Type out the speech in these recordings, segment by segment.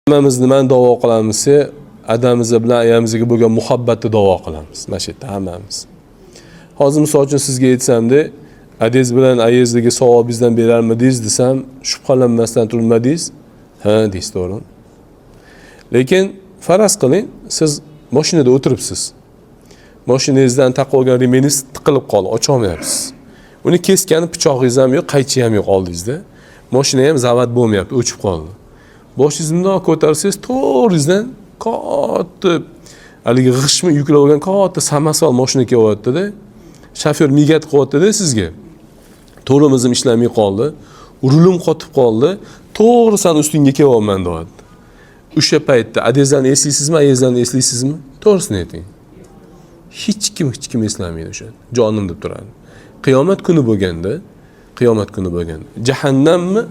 Hammamiz nimani da'vo qilamiz desa, adamiz bilan ayamizga bo'lgan muhabbatni da'vo qilamiz. Mana shu yerda hammamiz. Hozir misol uchun sizga aytsamda, adangiz bilan ayangizdagi savobingizdan berarmidingiz desam, shubhalanmasdan turib nima deysiz? Ha, deysiz, to'g'rimi? Lekin faraz qiling, siz mashinada o'tiribsiz. Mashinangizdan taqib olgan remeningiz tiqilib qoldi, ocha olmayapsiz. Uni kesgani pichog'ingiz ham yo'q, qaychi ham yo'q oldingizda. Mashina ham zavod bo'lmayapti, o'chib qoldi. Boshingizni bundoq ko'tarsangiz, to'g'ringizdan katta haligi g'ishtmi yuklab olgan katta samosval mashina kelyapti-da. Shofyor мигать qilyapti-da sizga. Tormozim ishlamay qoldi. Rulim qotib qoldi. To'g'ri san ustingga kelyapman deyapti. O'sha paytda adangizlarni eslaysizmi, ayangizlarni eslaysizmi? To'g'risini ayting. Hech kim, hech kim eslamaydi o'sha. Jonim deb turadi. Qiyomat kuni bo'lganda, qiyomat kuni bo'lganda jahannamni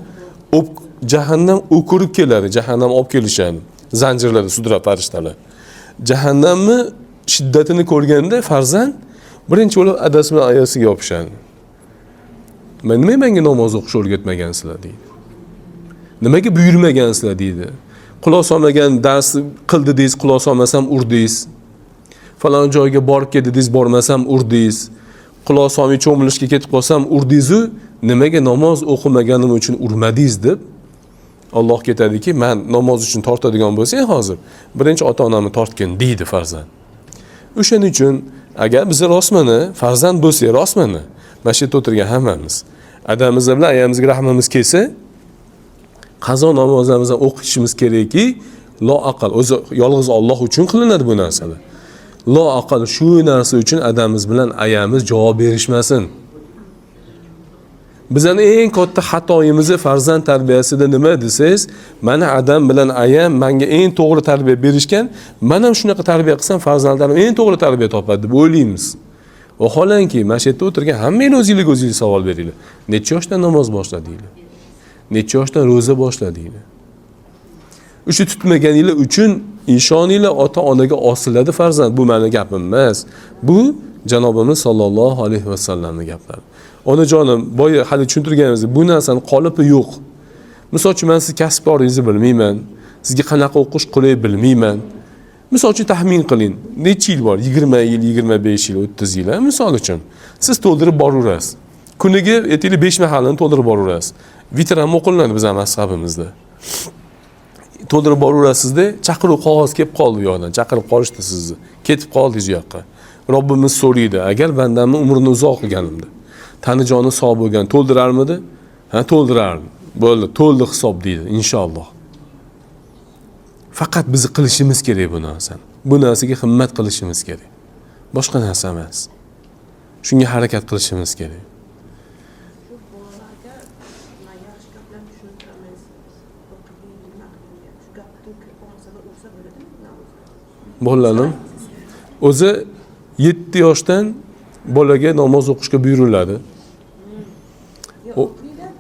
jahannam o'kirib keladi, jahannam olib kelishadi. Zanjirlarda sudrab farishtalar. Jahannamni shiddatini ko'rganda farzand birinchi bo'lib adasi bilan ayasiga yopishadi. Men nima menga namoz o'qishni o'rgatmagansizlar deydi. Nimaga buyurmagansizlar deydi. Quloq solmagan dars qildi deysiz, quloq solmasam urdingiz. Falon joyga borib kel dedingiz, bormasam urdingiz. Quloq solmay cho'milishga ketib qolsam urdingiz-u, nimaga namoz o'qimaganim uchun urmadingiz deb Alloh ketadiki, men namoz uchun tortadigan bo'lsang hozir, birinchi ota-onamni tortgin deydi farzand. O'shaning uchun agar biz rostmani farzand bo'lsak, rostmani mana shu yerda o'tirgan hammamiz adamiz bilan ayamizga rahmimiz kelsa, qazo namozlarimizni o'qishimiz kerakki, loaqal o'zi yolg'iz Alloh uchun qilinadi bu narsalar. Loaqal shu narsa uchun adamiz bilan ayamiz javob berishmasin. Bizani eng katta xatoyimiz farzand tarbiyasida nima desangiz, mana adam bilan ayam menga eng to'g'ri tarbiya berishgan, men ham shunaqa tarbiya qilsam farzandlarim eng to'g'ri tarbiya topadi deb o'ylaymiz. Vaholanki mana shu yerda o'tirgan hammanglar o'zinglarga o'zinglar savol beringlar. Necha yoshdan namoz boshladinglar? Necha yoshdan ro'za boshladinglar? O'sha tutmaganinglar uchun ishoninglar, ota-onaga osiladi farzand. Bu meni gapim emas. Bu janobimiz sollallohu alayhi vasallamning gaplari. Onajonim, boya hali tushuntirganimizdek, bu narsani qolipi yo'q. Misol uchun men siz kasbkoringizni bilmayman. Sizga qanaqa o'qish qulay bilmayman. Misol uchun taxmin qiling, necha yil bor? 20 yil, 25 yil, 30 yil, misol uchun. Siz to'ldirib boraverasiz. Kuniga aytaylik 5 mahalini to'ldirib boraverasiz. Vitr ham o'qilinadi bizning mazhabimizda. To'ldirib boraverasizda, chaqiruv qog'oz kelib qoldi u yoqdan, chaqirib qolishdi sizni. Ketib qoldingiz u yoqqa. Robbimiz so'raydi, agar bandamni umrini uzoq qilganimda, tani joni sog' bo'lgan, to'ldirarmidi? Ha, to'ldirardim. Bo'ldi, to'ldi hisob deydi, inshaalloh. Faqat biz qilishimiz kerak bu narsani. Bu narsaga himmat qilishimiz kerak. Boshqa narsa emas. Shunga harakat qilishimiz kerak. Shu bolalarga man yaxshi gaplar tushuntiramiz, o'qing, nima qiling, shu gapni olmasa ursa bo'ladimi? Bolalarni o'zi 7 yoshdan bolaga namoz o'qishga buyuriladi. O'qinglar,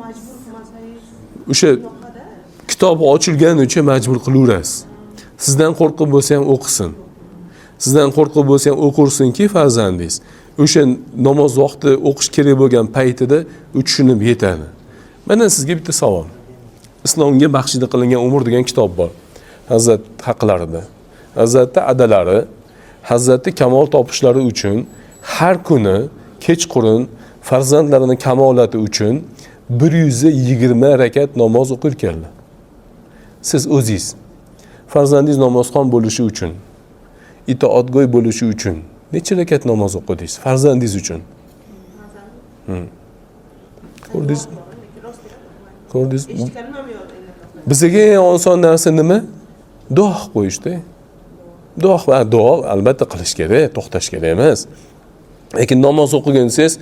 majbur qilmasangiz O'sha unaqada kitob ochilgani uchun majbur qilaverasiz. Sizdan qo'rqib bo'lsa ham o'qisin. Sizdan qo'rqib bo'lsa ham o'qirsinki farzandingiz. O'sha namoz vaqti o'qish kerak bo'lgan paytida u tushunib yetadi. Mana sizga bitta savol. Islomga baxshida qilingan umr degan kitob bor. Hazrat haqlarida. Hazratda adalari Hazratni kamol topishlari uchun har kuni kechqurun farzandlarini kamolati uchun 120 rakat namoz o'qir ekanlar. Siz o'zingiz farzandingiz namozxon bo'lishi uchun, itoatgo'y bo'lishi uchun necha rakat namoz o'qidingiz farzandingiz uchun? Ko'rdingiz? Ko'rdingiz? Eshitganim ham yo'q endi. Bizga eng oson narsa nima? Duo qilib qo'yishda. Duo, ha, duo albatta qilish kerak, to'xtash kerak emas. Lekin namoz o'qigan desangiz,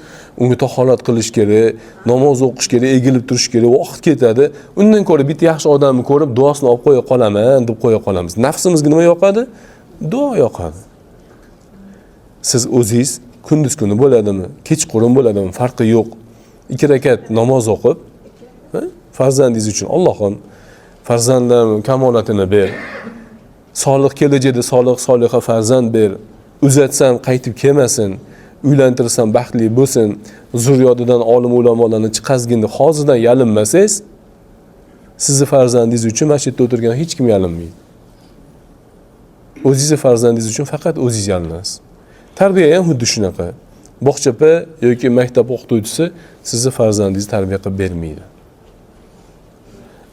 unga tahorat qilish kerak, namoz o'qish kerak, egilib turish kerak, vaqt ketadi. Undan ko'ra bitta yaxshi odamni ko'rib, duosini olib qo'ya qolaman deb qo'ya qolamiz. Nafsimizga nima yoqadi? Duo yoqadi. Siz o'zingiz kunduz kuni bo'ladimi, kechqurun bo'ladimi, farqi yo'q. 2 rakat namoz o'qib, ha, farzandingiz uchun Allohim farzandlarim kamolatini ber. Solih kelajakda solih soliha farzand ber. Uzatsam qaytib kelmasin. Uylantirsam baxtli bo'lsin. Zurriyodidan olim ulamolarni chiqazgin deb hozirdan yalinmasangiz, Sizni farzandingiz uchun mana shu yerda o'tirgan hech kim yalinmaydi. O'zingizni farzandingiz uchun faqat o'zingiz yalinasiz. Tarbiya ham xuddi shunaqa. Bog'chapa yoki maktab o'qituvchisi sizni farzandingizni tarbiya qilib bermaydi.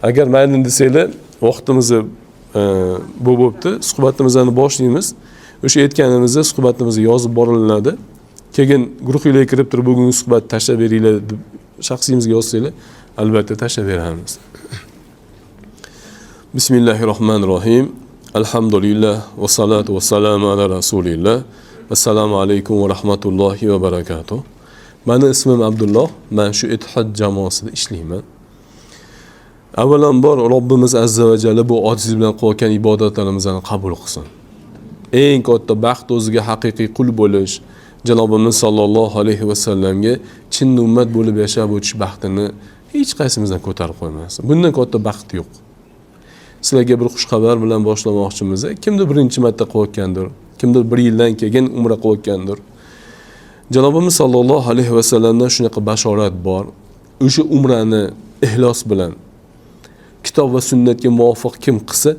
Agar mayli desanglar, vaqtimizni bu bo'pti, suhbatimizni boshlaymiz. O'sha aytganimizda suhbatimizni yozib borilinadi. Keyin guruhinglarga kirib turib bugungi suhbatni tashlab beringlar deb shaxsiyimizga yozsanglar, albatta tashlab beramiz. Bismillahirrohmanirrohim. Alhamdulillah va salatu va salamu ala rasulillah. Assalomu alaykum va rahmatullohi va barakatuh. Mani ismim Abdulloh, men shu Ittihod jamoasida ishlayman. Avvalambor Robbimiz azza va jalla bu ojiz bilan qilayotgan ibodatlarimizni qabul qilsin. Eng katta baxt o'ziga haqiqiy qul bo'lish, Janobimiz sollallohu alayhi va sallamga chin ummat bo'lib yashab o'tish baxtini hech qaysimizdan ko'tarib qo'ymasin. Bundan katta baxt yo'q. Sizlarga bir xushxabar bilan boshlamoqchimiz. Kimdir birinchi marta qilayotgandir, kimdir bir yildan keyin umra qilayotgandir. Janobimiz sollallohu alayhi va sallamdan shunaqa bashorat bor. O'sha umrani ixlos bilan kitob va sunnatga muvofiq kim qilsa,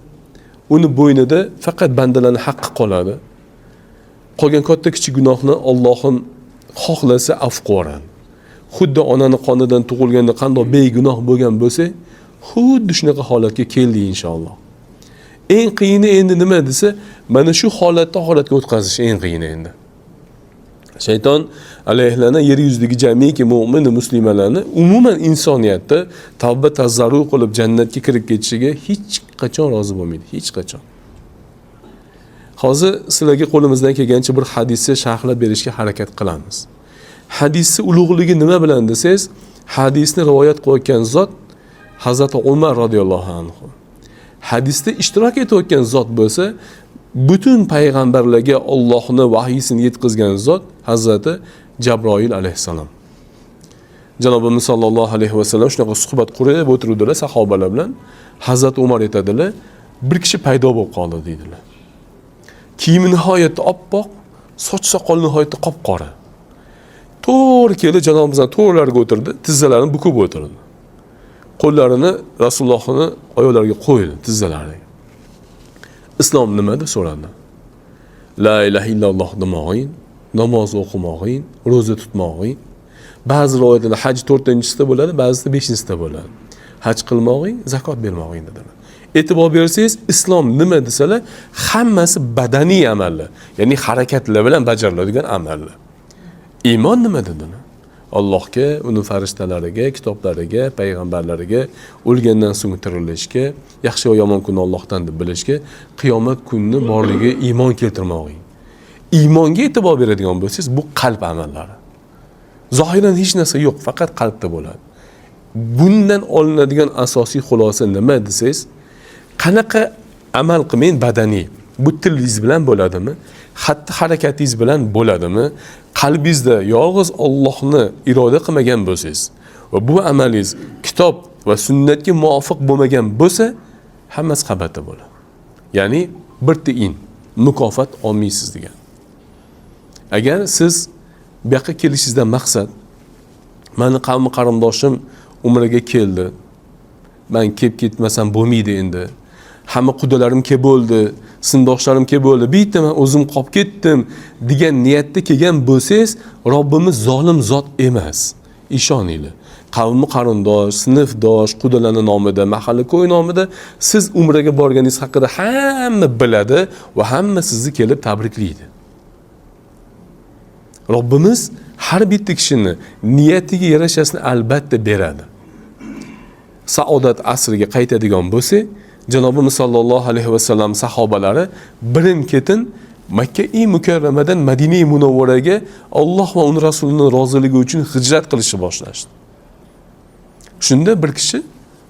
uni bo'ynida faqat bandalarning haqqi qoladi. Qolgan katta kichik gunohni Allohim xohlasa afv qiladi. Xuddi onani qonidan tug'ilganda qanday begunoh bo'lgan bo'lsa, xuddi shunaqa holatga keldi inshaalloh. Eng qiyini endi nima desa, mana shu holatda holatga o'tkazish eng qiyini endi. Shayton alayhilana yer yuzidagi jamiki mo'min muslimalarni, umuman insoniyatda tavba tazarru qilib jannatga kirib ketishiga hech qachon rozi bo'lmaydi, hech qachon. Hozir sizlarga qo'limizdan kelgancha bir hadisni sharhlab berishga harakat qilamiz. Hadisni ulug'ligi nima bilan desangiz, hadisni rivoyat qilayotgan zot Hazrati Umar radhiyallohu anhu. Hadisda ishtirok etayotgan zot bo'lsa, butun payg'ambarlarga Allohning vahiysini yetkazgan zot Hazrati Jabroil alayhissalom. Janobimiz sollallohu alayhi vasallam shunaqa suhbat qurib o'tiruvdilar sahobalar bilan. Hazrati Umar aytadilar, bir kishi paydo bo'lib qoldi deydilar. Kiyimi nihoyatda oppoq, soch soqoli nihoyatda qop-qora. To'g'ri keldi janobimizning to'g'rilariga o'tirdi, tizzalarini bukib o'tirdi. Qo'llarini Rasulullohning oyoqlariga qo'ydi, tizzalariga. Islom nima deb so'radi. La ilaha illalloh demog'in, namoz o'qimog'in, ro'za tutmog'in. Ba'zi rivoyatlarda haj 4-chisida bo'ladi, ba'zisida 5-chisida bo'ladi. Haj qilmog'in, zakot bermog'in dedilar. E'tibor bersangiz, islom nima desalar, hammasi badaniy amallar, ya'ni harakatlar bilan bajariladigan amallar. Iymon nima dedilar? Allohga, uning farishtalariga, kitoblariga, payg'ambarlariga, o'lgandan so'ng tirilishga, yaxshi va yomon kunni Allohdan deb bilishga, qiyomat kunini borligiga iymon keltirmog'ing. Iymonga e'tibor beradigan bo'lsangiz, bu qalb amallari. Zohiran hech narsa yo'q, faqat qalbda bo'ladi. Bundan olinadigan asosiy xulosa nima desangiz, qanaqa amal qilmang badaniy, bu tilingiz bilan bo'ladimi, xatti harakatingiz bilan bo'ladimi, qalbingizda yolg'iz Allohni iroda qilmagan bo'lsangiz va bu amalingiz kitob va sunnatga muvofiq bo'lmagan bo'lsa, hammasi xabarda bo'ladi. Ya'ni bir tiyin mukofot olmaysiz degan. Agar siz bu yoqqa kelishingizdan maqsad, mani qavmi qarindoshim umraga keldi, man kelib ketmasam bo'lmaydi endi, hamma qudalarim kelib bo'ldi, sinfdoshlarim kelib bo'ldi, bitta man o'zim qolib ketdim degan niyatda kelgan bo'lsangiz, Robbimiz zolim zot emas. Ishoninglar. Qavmi qarindosh, sinfdosh, qudalarning nomida, mahalla ko'y nomida siz umraga borganingiz haqida hamma biladi va hamma sizni kelib tabriklaydi. Robbimiz har bitta kishini niyatiga yarashasini albatta beradi. Saodat asriga qaytadigan bo'lsak, Janobimiz sollallohu alayhi vasallam sahobalari birin-ketin Makka-i Mukarramadan Madina-i Munavvaraga Alloh va uning rasulining roziligi uchun hijrat qilishni boshlashdi. Shunda bir kishi,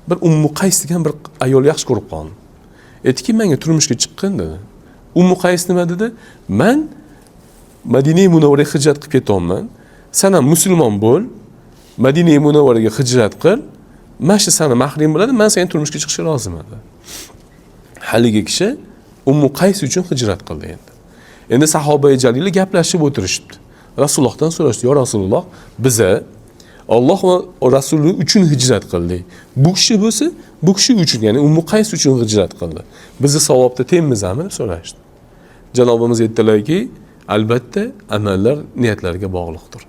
bir Ummu Qays degan bir ayol yaxshi ko'rib qoldi. Aytdiki, menga turmushga chiqqin dedi. Ummu Qays nima dedi? Men Madina-i Munavvaraga hijrat qilib ketyapman. Sen ham musulmon bo'l, Madina-i Munavvaraga hijrat qil. Mana shu seni mahring bo'ladi, men senga turmushga chiqishga roziman dedi. Haligi kishi Ummu Qays uchun hijrat qildi endi. Endi sahobai jalila gaplashib o'tirishibdi. Rasulullohdan so'rashdi: "Ya Rasululloh, biza Alloh va rasuli uchun hijrat qildik. Bu kishi bo'lsa, bu kishi uchun, ya'ni Ummu Qays uchun hijrat qildi. Bizni savobda tengmizmi deb so'rashdi. Janobimiz aytdilarki, albatta amallar niyatlarga bog'liqdir.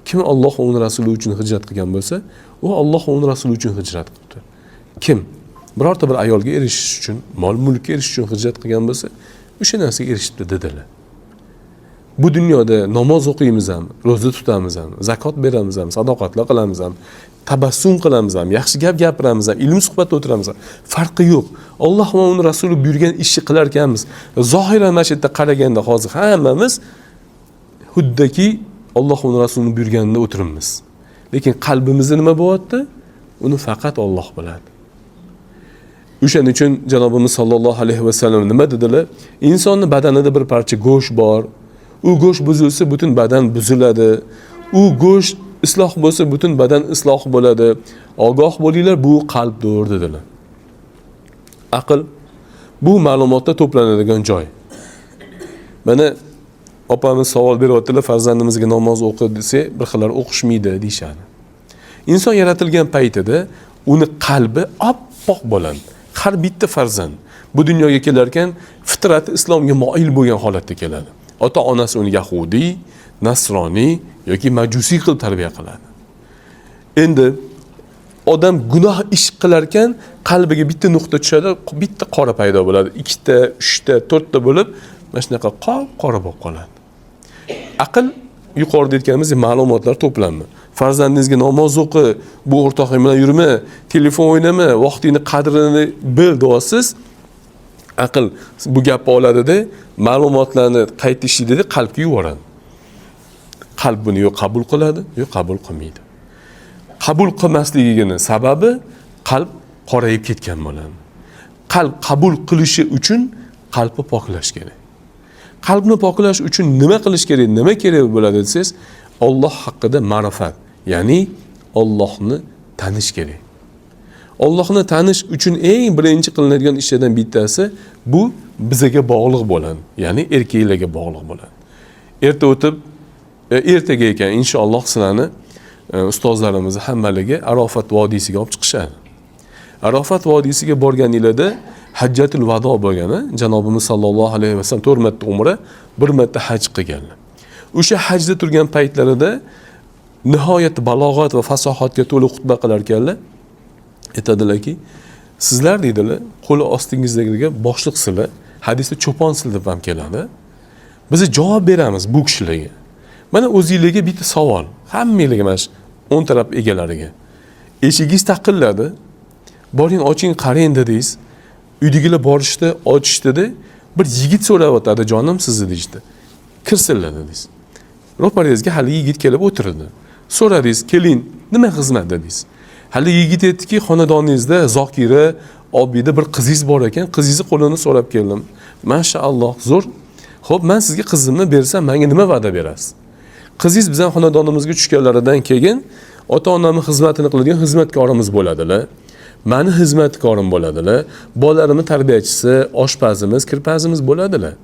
Kim Alloh va uning rasuli uchun hijrat qilgan bo'lsa, u Alloh va uning rasuli uchun hijrat qilibdi. Kim birorta bir ayolga erishish uchun, mol mulkka erishish uchun hijrat qilgan bo'lsa, o'sha narsaga erishibdi dedilar. Bu dunyoda namoz o'qiymiz ham, ro'za tutamiz ham, zakot beramiz ham, sadoqatlar qilamiz ham, tabassum qilamiz ham, yaxshi gap gapiramiz ham, ilm suhbatda o'tiramiz ham. Farqi yo'q. Alloh va uning rasuli buyurgan ishni qilar ekanmiz. Zohiran mana shu yerda qaraganda hozir hammamiz xuddiki Alloh va uning rasulini buyurganida o'tiribmiz. Lekin qalbimizda nima bo'lyapti? Uni faqat Alloh biladi. O'shaning uchun janobimiz sollallohu alayhi vasallam nima dedilar? Insonni badanida bir parcha go'sht bor. U go'sht buzilsa butun badan buziladi. U go'sht isloh bo'lsa butun badan isloh bo'ladi. Ogoh bo'linglar, bu qalbdir dedilar. Aql bu ma'lumotda to'planadigan joy. Mana opamiz savol beryaptilar, farzandimizga namoz o'qi desak, bir xillar o'qishmaydi deyishadi. Inson yaratilgan paytida uni qalbi oppoq bo'ladi. Har bitta farzand bu dunyoga kelar ekan fitrati islomga moyil bo'lgan holatda keladi. Ota-onasi uni yahudiy, nasroniy yoki majusiy qilib tarbiya qiladi. Endi odam gunoh ish qilar ekan, qalbiga bitta nuqta tushadi, bitta qora paydo bo'ladi. Ikkita, uchta, to'rtta bo'lib, mana shunaqa qop-qora bo'lib qoladi. Aql yuqorida aytganimizdek ma'lumotlar to'plami. Farzandingizga namoz o'qi, bu o'rtog'ing bilan yurma, telefon o'ynama, vaqtingni qadrini bil deyapsiz. Aql bu gapni oladida, ma'lumotlarni qayta ishlaydida qalbga yuboradi. Qalb buni yo qabul qiladi, yo qabul qilmaydi. Qabul qilmasligining sababi qalb qorayib ketgan bo'ladi. Qalb qabul qilishi uchun qalbni poklash kerak. Qalbni poklash uchun nima qilish kerak, nima kerak bo'ladi desangiz, Alloh haqida ma'rifat, ya'ni Allohni tanish kerak. Allohni tanish uchun eng birinchi qilinadigan ishlardan bittasi bu bizaga bog'liq bo'ladi, ya'ni erkaklarga bog'liq bo'ladi. Erta o'tib, ertaga ekan inshaalloh sizlarni ustozlarimizni hammaligi Arofat vodiysiga olib chiqishadi. Arofat vodiysiga borganinglarda Hajjatul Vado bo'lgani, janobimiz sollallohu alayhi vasallam 4 marta umra, 1 marta haj qilganlar. O'sha hajda turgan paytlarida nihoyat balog'at va fasohatga to'la xutba qilar ekanlar. Aytadilarki, sizlar deydilar, qo'li ostingizdagilarga boshliqsizlar, hadisda cho'ponsizlar deb ham keladi. Biz javob beramiz bu kishilarga. Mana o'zingizlarga bitta savol, hammanglarga mana shu o'ng taraf egalariga. Eshigingiz taqilladi. Boring, oching, qarang dedingiz. Uydagilar borishdi, ochishdida bir yigit so'rayotadi, jonim sizni deyishdi. Kirsinlar dedingiz. Ro'parangizga hali yigit kelib o'tirdi. So'radingiz, keling, nima xizmat dedingiz. Hali yigit aytdiki, xonadoningizda Zokira obida bir qizingiz bor ekan, qizingizni qo'lini so'rab keldim. Mashaalloh, zo'r. Xo'p, men sizga qizimni bersam, menga nima va'da berasiz? Qizingiz bizning xonadonimizga tushganlaridan keyin ota-onamning xizmatini qiladigan xizmatkorimiz bo'ladilar. Meni xizmatkorim bo'ladilar. Bolalarimning tarbiyachisi, oshpazimiz, kirpazimiz bo'ladilar.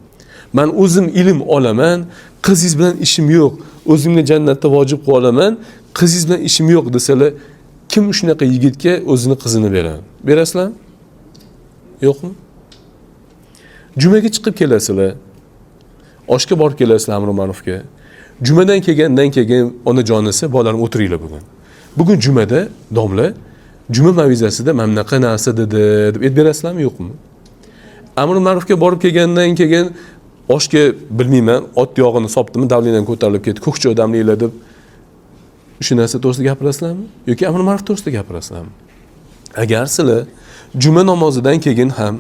Men o'zim ilm olaman, qizingiz bilan ishim yo'q. O'zimga jannatda vojib qilib olaman, qizingiz bilan ishim yo'q desalar, kim shunaqa yigitga o'zini qizini beradi? Berasizlarmi? Yo'qmi? Jumaga chiqib kelasizlar. Oshga borib kelasizlar amri ma'rufga. Jumadan kelgandan keyin onajonisi, bolalarim o'tiringlar bugun. Bugun jumada domla juma mavizasida mana bunaqa narsa dedi deb aytib berasizlarmi, yo'qmi? Amri ma'rufga borib kelgandan keyin oshga bilmayman, ot yog'ini sopdimi, davlinam ko'tarilib ketdi, ko'k choy damlanglar deb shu narsa to'g'risida gapirasizlarmi yoki amri ma'ruf to'g'risida gapirasizlarmi? Agar sizlar juma namozidan keyin ham,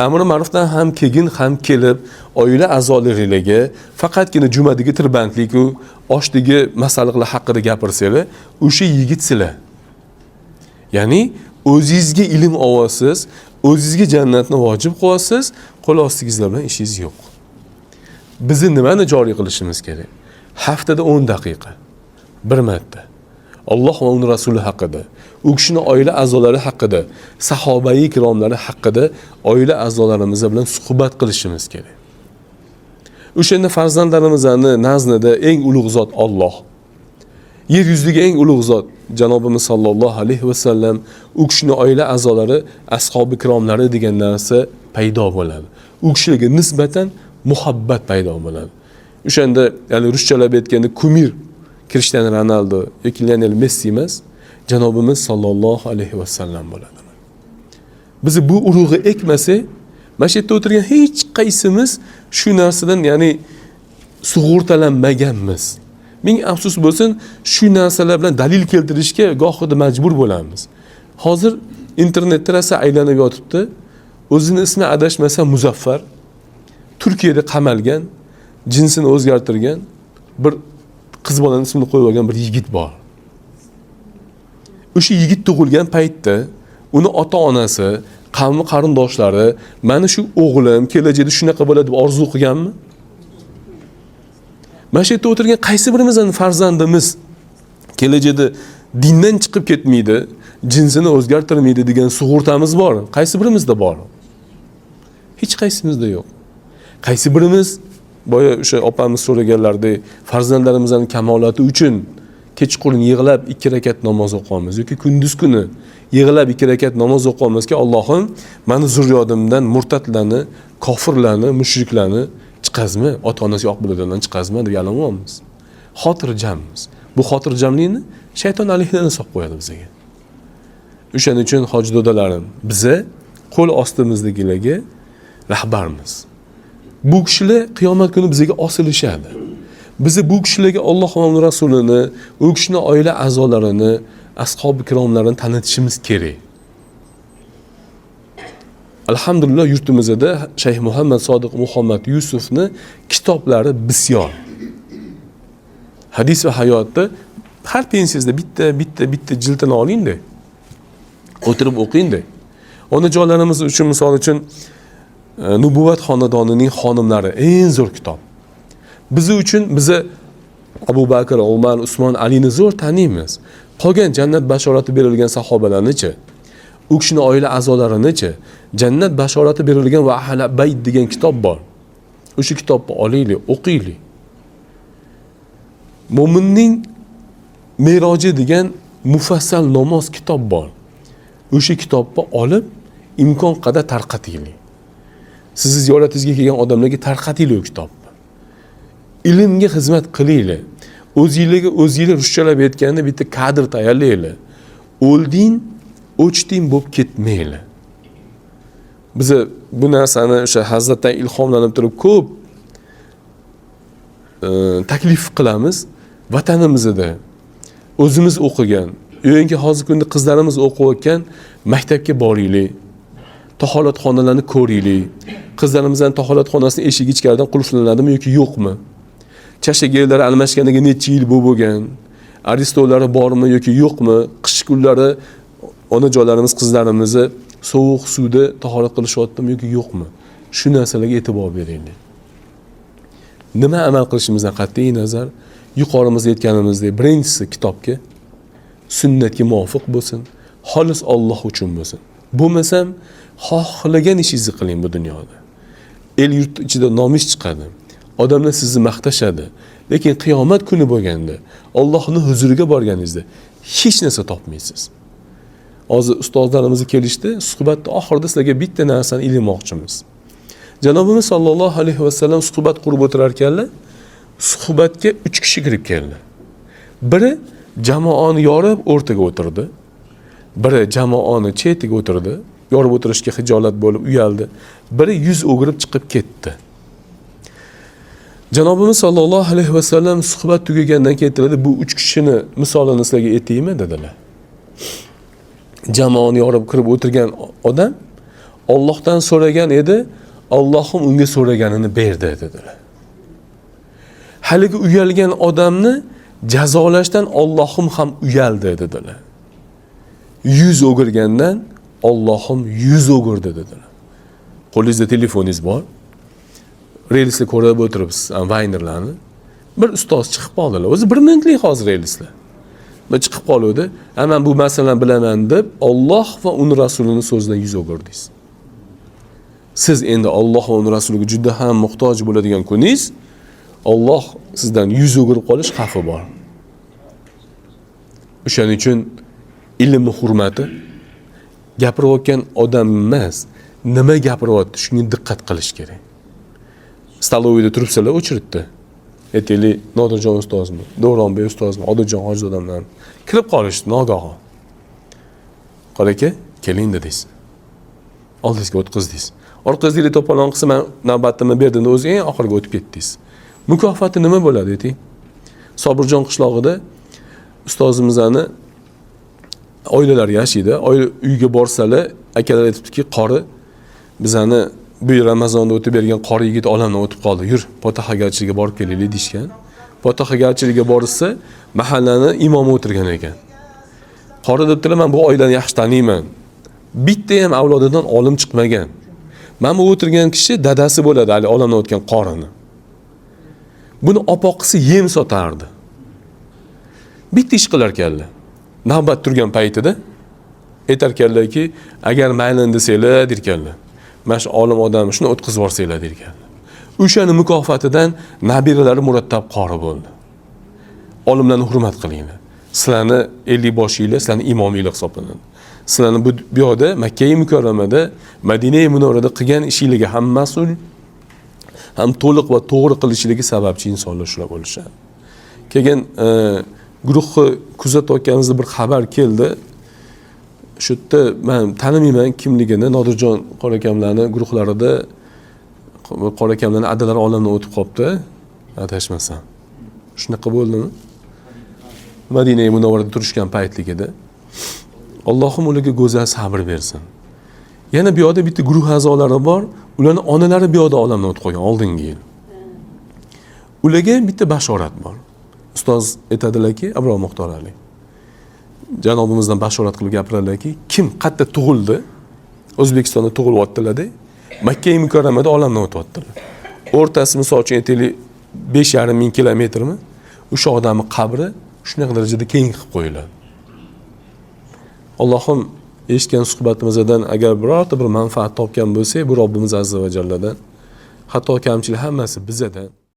amri ma'rufdan ham keyin ham kelib oila a'zolaringlarga faqatgina jumadagi tirbandlik-u oshdagi masalliqlar haqida gapirsanglar, o'sha yigit sizlar. Ya'ni o'zingizga ilm olasiz, o'zingizga jannatni vojib qilyapsiz, qo'l ostingizlar bilan ishingiz yo'q. Bizni nimani joriy qilishimiz kerak? Haftada 10 daqiqa bir marta Alloh va uning rasuli haqida, u kishini oila a'zolari haqida, sahobai ikromlari haqida oila a'zolarimiz bilan suhbat qilishimiz kerak. O'shanda farzandlarimizni nazdida eng ulug' zot Alloh. Yer yuzidagi eng ulug' zot janobimiz sallallohu alayhi vasallam, u kishini oila a'zolari, ashobi ikromlari degan narsa paydo bo'ladi. U kishilarga nisbatan muhabbat paydo bo'ladi. O'shanda, ya'ni ruschalab aytganda kumir Cristiano Ronaldo yoki Lionel Messi emas, janobimiz sallallohu alayhi vasallam bo'ladi. Biz bu urug'i ekmasak, mana shu yerda o'tirgan hech qaysimiz shu narsadan, ya'ni sug'urtalanmaganmiz. Ming afsus bo'lsin, shu narsalar bilan dalil keltirishga gohida majbur bo'lamiz. Hozir internetda rosa aylanib yotibdi. O'zini ismi adashmasam Muzaffar, Turkiyada qamalgan, jinsini o'zgartirgan bir qiz bolani ismini qo'yib olgan bir yigit bor. O'sha yigit tug'ilgan paytda uni ota-onasi, qavmi qarindoshlari mana shu o'g'lim kelajakda shunaqa bo'ladi deb orzu qilganmi? Mana shu yerda o'tirgan qaysi birimizning farzandimiz kelajakda dindan chiqib ketmaydi, jinsini o'zgartirmaydi degan sug'urtamiz bor? Qaysi birimizda bor? Hech qaysimizda yo'q. Qaysi birimiz boya o'sha opamiz so'raganlaridek farzandlarimizning kamolati uchun kechqurun yig'lab 2 rakat namoz o'qiymiz yoki kunduz kuni yig'lab 2 rakat namoz o'qiymizki, Allohim meni zurriyodimdan murtadlarni, kofirlarni, mushriklarni chiqazma, ota-onasi yo'q bo'ladiganlarni chiqazma deb yalanyapmiz. Xotirjammiz. Bu xotirjamlikni shayton alayhidan solib qo'yadi bizga. O'shaning uchun hoji dodalarim, biza qo'l ostimizdagilarga rahbarmiz. Bu kishilar qiyomat kuni bizga osilishadi. Bizi bu kishilarga Alloh va uning rasulini, u kishini oila a'zolarini, ashobi ikromlarini tanitishimiz kerak. Alhamdulillah yurtimizda Shayx Muhammad Sodiq Muhammad Yusufni kitoblari bisyor. Hadis va hayotda har pensiyasida bitta bitta bitta jildini olingda. O'tirib o'qingda. Onajonlarimiz uchun misol uchun Nubuvat xonadonining xonimlari eng zo'r kitob. Biz uchun biza Abu Bakr, Umar, Usmon, Alini zo'r taniymiz. Qolgan jannat bashorati berilgan sahobalarnichi, u kishini oila a'zolarini-chi, jannat bashorati berilgan va ahli bayt degan kitob bor. O'sha kitobni olaylik, o'qiylik. Mo'minning meroji degan mufassal namoz kitob bor. O'sha kitobni olib imkon qadar tarqatinglik. Sizni ziyoratingizga kelgan odamlarga tarqatinglik u kitobni. Ilmga xizmat qilinglar. O'zingizlarga o'zingizlar ruschalab aytganda bitta kadr tayyorlanglar. O'lding, o'chding bo'lib ketmanglar. Biz bu narsani o'sha hazratdan ilhomlanib turib ko'p taklif qilamiz. Vatanimizda o'zimiz o'qigan, yo'inki hozirgi kunda qizlarimiz o'qiyotgan maktabga boraylik. Tahoratxonalarni ko'raylik. Qizlarimizning tahoratxonasining eshigi ichkaridan qulflanadimi yoki yo'qmi? Chashagerlari almashganiga necha yil bo'lgan? Aristolari bormi yoki yo'qmi? Qish kunlari onajonlarimiz, qizlarimizni sovuq suvda tahorat qilishyaptimi yoki yo'qmi? Shu narsalarga e'tibor beraylik. Nima amal qilishimizdan qat'iy nazar, yuqorimizda aytganimizdek, birinchisi kitobga, sunnatga muvofiq bo'lsin, xolis Alloh uchun bo'lsin. Bo'lmasam, xohlagan ishingizni qiling bu dunyoda. El yurt ichida nomish chiqadi. Odamlar sizni maqtashadi. Lekin qiyomat kuni bo'lganda, Allohning huzuriga borganingizda hech narsa topmaysiz. Hozir ustozlarimiz kelishdi, suhbatda oxirida sizlarga bitta narsani ilmoqchimiz. Janobimiz sallallohu alayhi vasallam suhbat qurib o'tirar ekanlar, suhbatga 3 kishi kirib keldi. Biri jamoani yorib o'rtaga o'tirdi. Biri jamoani chetiga o'tirdi. Yorib o'tirishga hijolat bo'lib uyaldi. Biri yuz o'girib chiqib ketdi. Janobimiz sallallohu alayhi vasallam suhbat tugagandan keyin aytdilar, bu 3 kishini misolini sizlarga aytaymi dedilar. Jamoani yorib kirib o'tirgan odam Allohdan so'ragan edi, Allohim unga so'raganini berdi dedilar. Haligi uyalgan odamni jazolashdan Allohim ham uyaldi dedilar. Yuz o'girgandan Allohim yuz o'girdi dedilar. Qo'lingizda telefoningiz bor. Reelsni ko'rib o'tiribsiz, vaynerlarni. Bir ustoz chiqib qoldilar. O'zi 1 minutlik hozir reelslar. Bir chiqib qoluvdi. Ha, men bu masalani bilaman deb Alloh va uning rasulining so'zidan yuz o'girdingiz. Siz endi Alloh va uning rasuliga juda ham muhtoj bo'ladigan kuningiz, Alloh sizdan yuz o'girib qolish xavfi bor. O'shaning uchun ilmni hurmati gapirayotgan odam emas, nima gapiryapti, shunga diqqat qilish kerak. Столовый da turibsizlar, o'chiribdi. Aytaylik, Nodirjon ustozmi, Davronbek ustozmi, Odiljon hojizodamlarmi kirib qolishdi nogahon. Qori aka, keling dedingiz. Oldingizga o'tqizdingiz. Orqangizda to'polon qilsa, man navbatimni berdim, o'zi eng oxiriga o'tib ketdingiz. Mukofoti nima bo'ladi ayting? Sobirjon qishlog'ida ustozimizni oilalari yashaydi. Oila uyga borsalar, akalar aytibdiki, qori bizani bu Ramazonda o'tib bergan qori yigit olamdan o'tib qoldi. Yur, fotihagarchilikka borib kelaylik deyishgan. Fotihagarchilikka borishsa, mahallani imomi o'tirgan ekan. Qori debdilar, men bu oilani yaxshi taniyman. Bitta ham avlodidan olim chiqmagan. Mana bu o'tirgan kishi dadasi bo'ladi, hali olamdan o'tgan qorini. Buni opoqisi yem sotardi. Bitta ish qilar ekanlar. Navbat turgan paytida aytarkanlarki, agar mayli desanglar, derkanlar. Mana shu olim odamni shuni o'tkazib yuborsanglar derkanlar. O'shani mukofotidan nabiralari murattab qori bo'ldi. Olimlarni hurmat qilinglar. Sizlarni 50 boshinglar, sizlarni imominglar hisoblanadi. Sizlarni bu yoqda Makka Mukarramada, Madina Munavvarada qilgan ishinglarga ham mas'ul, ham to'liq va to'g'ri qilishligi sababchi insonlar shular bo'lishadi. Keyin guruhni kuzatayotganimizda bir xabar keldi. Shu yerda men tanimayman kimligini, Nodirjon qori akamlarni guruhlarida qori akamlarni adalari olamdan o'tib qolibdi, adashmasam. Shunaqa bo'ldimi? Madina Munavvarada turishgan paytligida. Allohim ularga go'zal sabr bersin. Yana bu yoqda bitta guruh a'zolari bor, ularning onalari bu yoqda olamdan o'tib qolgan oldingi yil. Ularga bitta bashorat bor. Ustoz aytadilarki, Abror Muxtor Ali janobimizdan bashorat qilib gapiradilarki, kim qayerda tug'ildi, O'zbekistonda tug'ilyaptilar-da, Makka Mukarramada olamdan o'tyaptilar. O'rtasi misol uchun aytaylik 5,5 ming kilometrmi? O'sha odamning qabri shunaqa darajada keng qilib qo'yiladi. Allohim eshitgan suhbatimizdan agar birorta bir manfaat topgan bo'lsak, bu Robbimiz azza va jalladan, xato kamchilik hammasi bizadan.